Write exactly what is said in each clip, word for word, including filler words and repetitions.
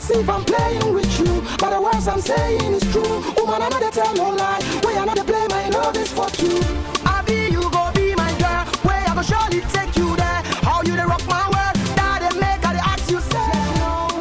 See if I'm playing with you, but the words I'm saying is true. Woman, I know they tell no lie. Way I know they play, my love is for two. I be you go be my girl. Way I go surely take you there. How you they rock my world? Now they make I dey ask you say no.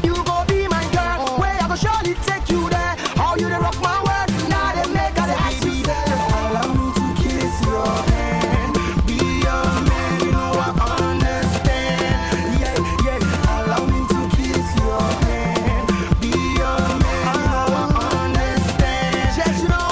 You go be my girl. Way I go surely take you there. How you they rock my world? Now they make I dey ask you say. Allow me to kiss your hand, be your man, you know I understand. Yeah, yeah. Allow me to kiss your hand, be your man, you know I understand. Yes, you know.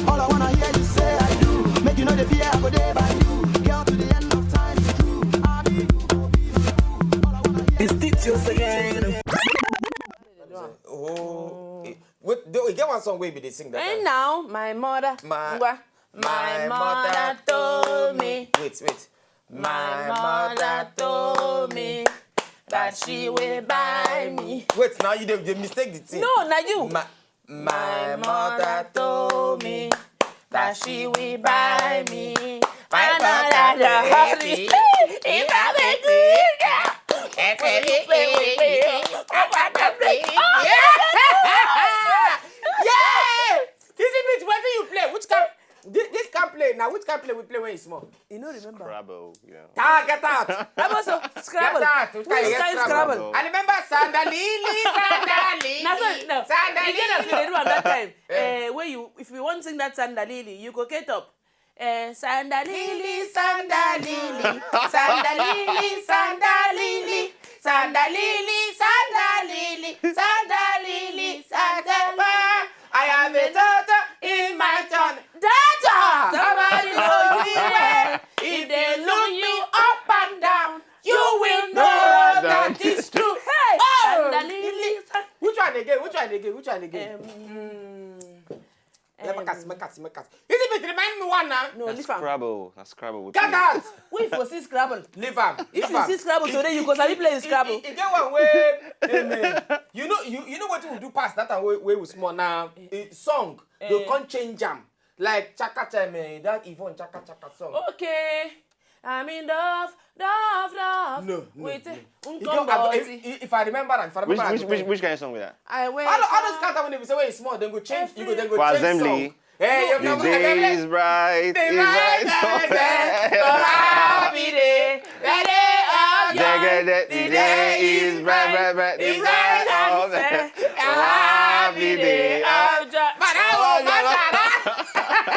All I wanna hear you say I do. Make you know the fear I go there by you. Girl, to the end of time, it's true. I be you, go be my boo. All I wanna hear It's Titius again. Oh, eh, wait, they, we get one song wey be dey sing that And time. Now, my mother, My, ngwa, my my mother mother told told me. Wait, wait. My mother told me that she will buy me. Wait, now you dey, dey mistake the thing. No, na you. My, my mother told me that she will buy me another Ferrari. If I make it, yeah. Yeah! This is it. Wetin you play? Which kind? This, this can't play now. Which can't play? We play when you small. You know, remember? Scrabble, you know. Ah, get out. I'm also Scrabble. Get out. Which kind Which kind Scrabble? Scrabble? I remember Sandalili, Sandalili. That's what, no. Sandalili. You get us, we dey do am that time. Yeah. Eh, where you, if you want to sing that Sandalili, you go get up. Eh, Sandalili, Sandalili, Sandalili, Sandalili, Sandalili, Sandalili, Sandalili, Sandalili. I have a daughter in my turn. Daughter! Somebody know you well. If they look you up and down, you will know that it's true. Hey! Oh! Sandalili, Sand- Which one again? Which one again? Which one again? Um, Let me cast, um, make cast, make cast. Is it remind me one now? No, Na leave am. Scrabble, na Scrabble we Get play. Out! We for see Scrabble. Leave am. If Leave you am. see Scrabble It- today, you it- go sabi it- play it- Scrabble. It, it get one way. Amen. You know, you, you know what we do past that time wey, wey we small now. Eh. Eh, song. They Eh. can't change am. Like Chaka Chaka, eh, that Yvonne Chaka Chaka song. Okay. I'm in love, love, love. No, no, With no. You don't have, if, Nkomboti. if, if I remember that, if I Which remember which that, which which kind of song be that? I wake All, all those up. kind of when they say when you small, then go change. You go then go For change assembly. Song. Hey, you The know, day assembly. is bright, The is bright, bright. bright, bright. Oh, happy day. The day of joy. Jagada, the The day day is is bright, bright, bright, bright. The The bright bright of of the happy day of joy. But I won't matter.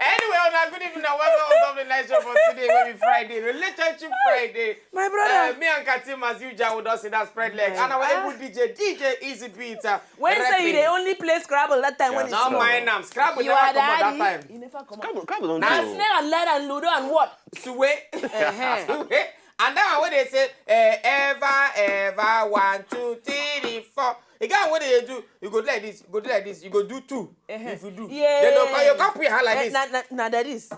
Anyway, una good evening and welcome to the nice show for today, wey be Friday, Relationship Friday. My brother. Uh, me and Katim, as usual, we don sit down, spread leg. And our able D J, D J Easy Beat. Uh, When say you repping. dey only play Scrabble that time when it's Don't Scrabble. mind am. Scrabble You never are come out that daddy. time. You never come out. Scrabble, Scrabble don't Now do. Snake and Ladder and Ludo and what? Suwe. Uh-huh. Suwe. And that one wey they say, eh, ever, ever, one, two, three, four. The guy what they do, you go do like this, you go do like this, you go do two. Uh-huh. If you do, Yeah. then they'll call, you can't put your hand like Eh, this. na, na, na that is.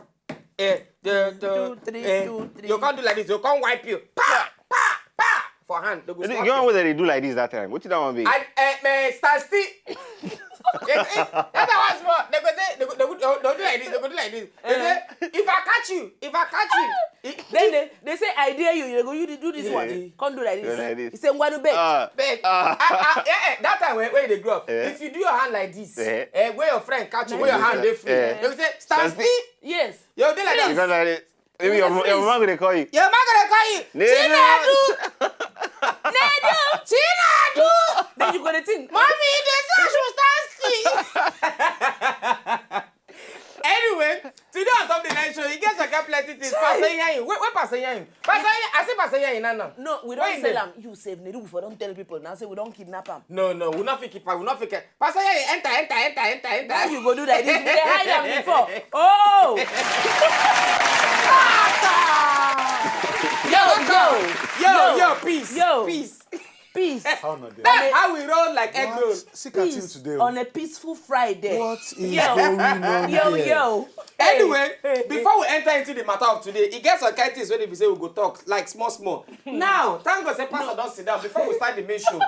Eh, the, the, Two, three, eh, two, three. You can't do like this. You can't wipe you. Pa, pa, pa. For hand, they go You slap get you. one way that they do like this that time. What did that one be? And eh, eh, stand still. Eh, eh, that was more. They go say, they go, they go, they go do like this. They go do like this. They Eh. say, if I catch you, if I catch you, it, Then they, they say, "I dare you." You go, "You do this Yeah. one. Can't do like this." Go like this. He say, "Ngwanu beg." Ah. Beg. Ah. Ah, ah, eh, eh, that time when, when they grow up, Eh. if you do your hand like this, Eh. eh, where your friend catch you, Like where your this. hand dey free, Eh. they will say, "Stand Stand still." Yes. You dey like You that. go like this. Maybe your, your mom gonna call you. Your mom gonna call you. Nedu. Chinedu. Nedu. Chinedu. Then you gonna think, "Mommy, they say I should stand still." Anyway, today on top the night show, you get some kind plenty things. Chai. Pastor Yayin. Wait, wait, Pastor Yayin. Pastor Yayin, I see Pastor Yayin now, now. No, we Where don't you sell dey? am. You save Nedu for don't tell people now. Say we don't kidnap am. No, no, we not fit keep am. We not fit keep. Pastor Yayin, enter, enter, enter, enter, enter. Why you go do like this? We dey hide am before. Oh! Yo, yo, Yo, yo, yo, peace, yo. peace. Peace. How not there? That's how we roll like egg roll. What? Sick at him Peace today. on a peaceful Friday. What is Yo. going on Yo, here? yo. Anyway, Hey, hey, before we enter into the matter of today, e get some kind things wey dey be say we go talk like small small. Now, thank God say pastor don sit down before we start the main show.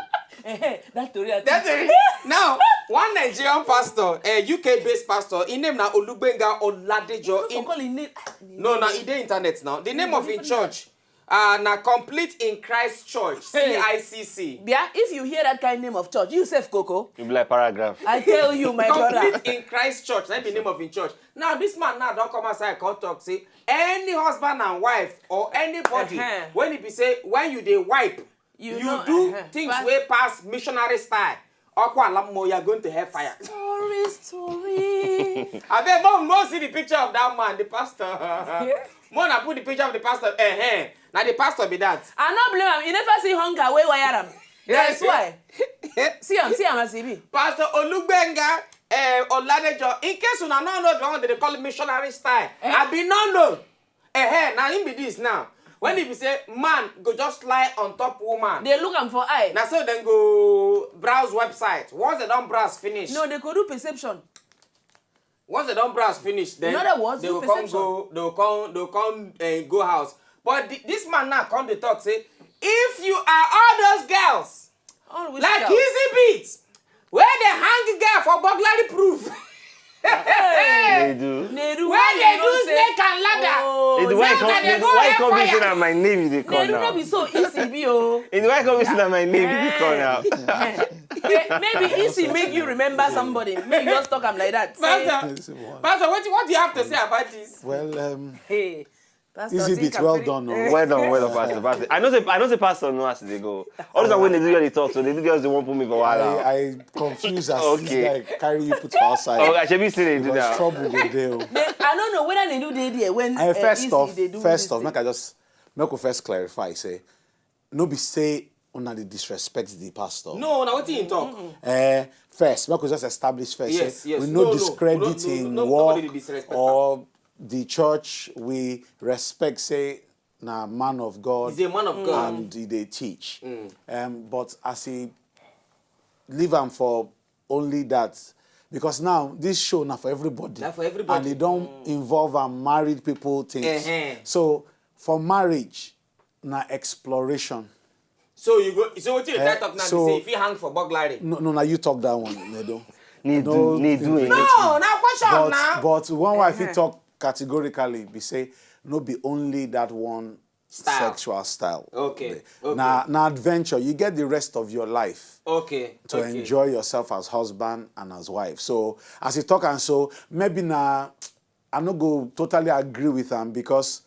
Hey, that story. I That's think it. Now, one Nigerian pastor, a U K-based pastor, his name na Olugbenga Oladejo. You In- forgot his name. No, na e dey internet now. The name of his church Uh, na Complete in Christ Church, Hey. C I C C. Bia, if you hear that kind name of church, you sef koko. You be like paragraph. I tell you, my brother. Complete in Christ Church, na be name of him church. Now this man now don come outside come talk say any husband and wife or anybody Uh-huh. when e be say when you dey wipe, You you, know, do uh-huh. things Pass- wey pass missionary style. Ọkụ ala mmụọ, you are going to hellfire. Story, story. Abeg, mom, no see the picture of that man, the pastor. Mona put the picture of the pastor. Eh, eh. Now the pastor be that. I no blame am. You never see hunger wey wire am. That's Yes. Why. See am, see am as e be. Pastor Olugbenga eh, Oladejo, in case una no know the one they dey call missionary style, I be no know. Eh, eh, na him be this now. When e be say man go just lie on top woman, They look am for eye. na so dem go browse website. Once dem don browse finish, No, they go do perception. once dem don browse finish, then In other words, they do go come perception. go, they go come, they go come uh, go house. But the, this man now come dey talk say, if you are all those girls All with like girls. Easy Beats, where they hang girl for burglary proof. They do. Neru, Where why they you do know say- snake and ladder. Oh, It's why Now come, they it's go why hellfire. Come be say na my name you dey call Neru no now. Be so easy be o. It's why come be say na my name you dey call now. Maybe easy make you remember somebody. Make you just talk am like that. Say, Pastor, Pastor, what, what do you have to say about this? Well, um, hey, Pastor, Easy think Beats, I'm well pretty- done. Eh. Oh. Well done, well done, Pastor. Pastor. I know say I know say Pastor know as they go. All those when they do your talk, so they do girls they won't put me for wahala. I, I confused as Okay. This guy carry you put for outside. Oh, I should be still do Because that. Trouble go there. They- I don't know whether they do dey there when I uh, first easy off, they do first this off, thing. Make I just make we first clarify. Say, no be say una dey disrespect the pastor. No, na wetin he talk. Eh, first, make we just establish first. Yes, say, yes. We No, no, no, discredit no, no, in no, work nobody dey disrespect or the church. We respect say na man of God. He's a man of God. And he dey teach. Um, but as he leave am for only that, because now this show na for everybody. Na for everybody. And e don involve am married people things. Uh-huh. So for marriage, na exploration. So you go. So what you Eh, talk now? so- Say if you hang for burglary. No, no, na you talk that one, Nedo. Need No, do, need do it. No, now question But now. but one way I fit talk categorically be say no be only that one Style. Sexual style. Okay, okay. Now, now adventure, you get the rest of your life Okay. to okay. Enjoy yourself as husband and as wife. So as you talk and so maybe now I no go totally agree with am because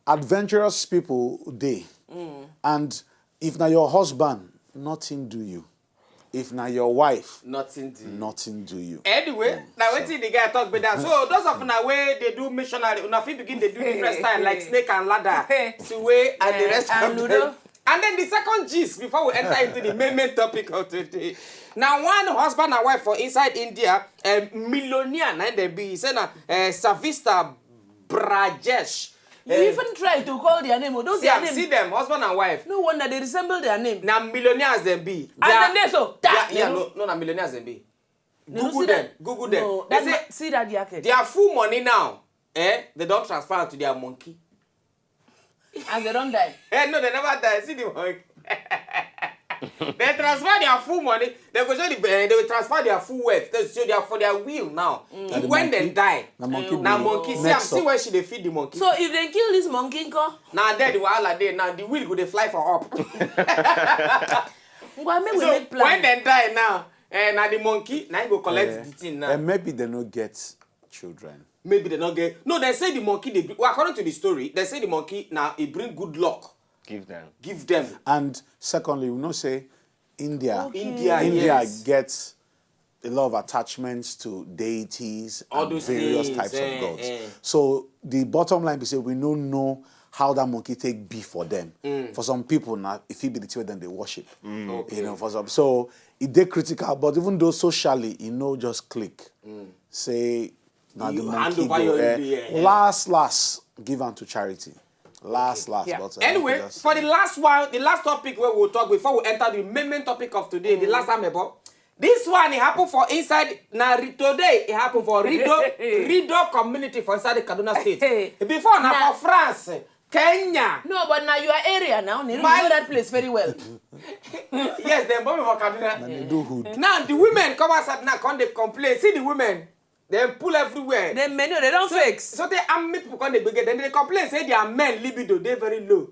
adventurous people dey. Mm. And if na your husband, nothing do you. If na your wife, Nothing do. Nothing do you. Anyway, now wetin the guy talk be that. So those of una wey dey do missionary, una fit begin dey do different style like snake and ladder. See way and the rest And of Ludo. them. And then the second gist before we enter into the main main topic of today. Now one husband and wife for inside India, a millionaire na dem be. He say na uh, Savista Brajesh. You even try to call their name. Oh, those See, their am, name. See them, husband and wife. No wonder they resemble their name. Na millionaires dem be. As dem dey so, ta, Yeah, yeah, you know. No, no, na millionaires dem be. You know, Google see them. that- Google them. No, They that say ma- see that jacket. Their full money now, eh? They don transfer am to their monkey. As they don die. Eh, no, they never die. See the monkey. They transfer their full money. They go show the. Eh, they will transfer their full wealth. They show their for their will now. When they die, Na monkey na be monkey. See, next am see up. Where she dey feed the monkey. So if they kill this monkey, nko? Now there the wahala dey. Now the will go dey fly for up. Ngwa, make we So make plan. When they die now, eh, now the monkey now he go collect the thing now. And maybe they no get children. Maybe they not get. No, they say the monkey. They well, according to the story, they say the monkey now he bring good luck. Give them. Give them. And secondly, we know say India, India, India yes. Gets a lot of attachments to deities All and those various things, types eh, of gods. Eh. So the bottom line be say we no know how that monkey take be for them. For some people now, if he be the thing wey dem dey worship, Okay. You know, for some, so it dey critical. But even though socially, e no just click. Say now the You hand monkey over go, your eh, baby, eh, eh. Last last, give am to charity. Last last, Yeah. but uh, Anyway, just- for the last one, the last topic where we'll talk before we enter the main main topic of today, the last time about this one it happened for inside now today it happened for Rido Rido community for inside the Kaduna State. Before now Nah. For France, Kenya. No, but now your area now, you My- know that place very well. Yes, they born me for Kaduna. They do hood. Now the women come outside now, come they complain. See the women, they pull everywhere. Then many they don't fix. So they army people come they begin. Then they complain say their men libido they very low.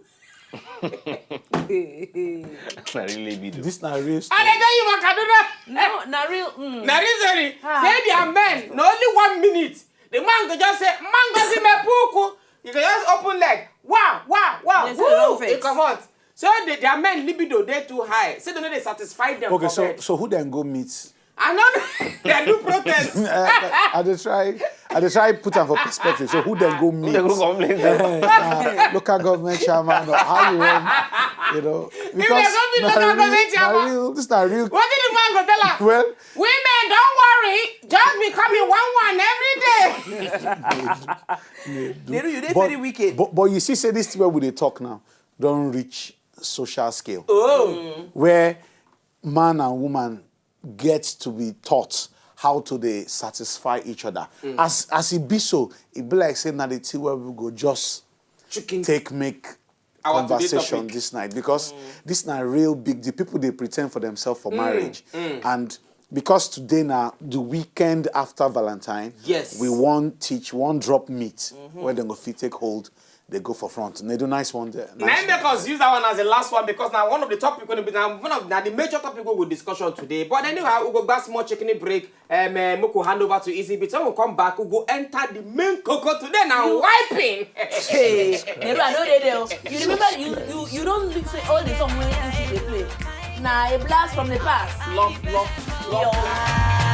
Na really be do. This na real I story. dey tell you, Makaduna. No, na real. Mm. Na reason Ah. Say their men, na only one minute. The man go just say, "Man go see me puku." You go just open leg. Wow, wow, wow. They say the wrong Woo, face. It come out. So the, their men libido dey too high. Say they no dey satisfy them. Okay, for so bed. So who then go meet? I know they do protest. I, I dey try, I dey try put am for perspective. So who then go meet? They go complain. Eh, na local government chairman or how you run, you know. If they go meet na local real- government na chairman, real- this na real. What did the man go tell her? Well, Women, don't worry. Just be coming one one every day. Neru, you dey but, very wicked. But, but you see, say this thing wey we dey talk now don reach social scale Oh. where man and woman get to be taught how to dey satisfy each other. As as e be so, e be like say na the thing wey we go just Chicken. Take make Our today conversation topic. This night because this na real big deal. People dey pretend for themselves for marriage, and because today na the weekend after Valentine, Yes. we wan teach, wan drop meat where dem go fit take hold, dey go for front. Nedu, nice one there. Na im make us use that one as the last one because na one of the topic wey be na one of na the major topic wey we discussion today. But anyhow, we go back small chicken break. Um, uh, make we hand over to Easy Beats. When we come back, we go enter the main cocoa today. Now wiping. Hey, Neru, I know they there. You remember you you you don't look say all the song wey Easy dey play. Na a blast from the past. Love, love, love. Yo.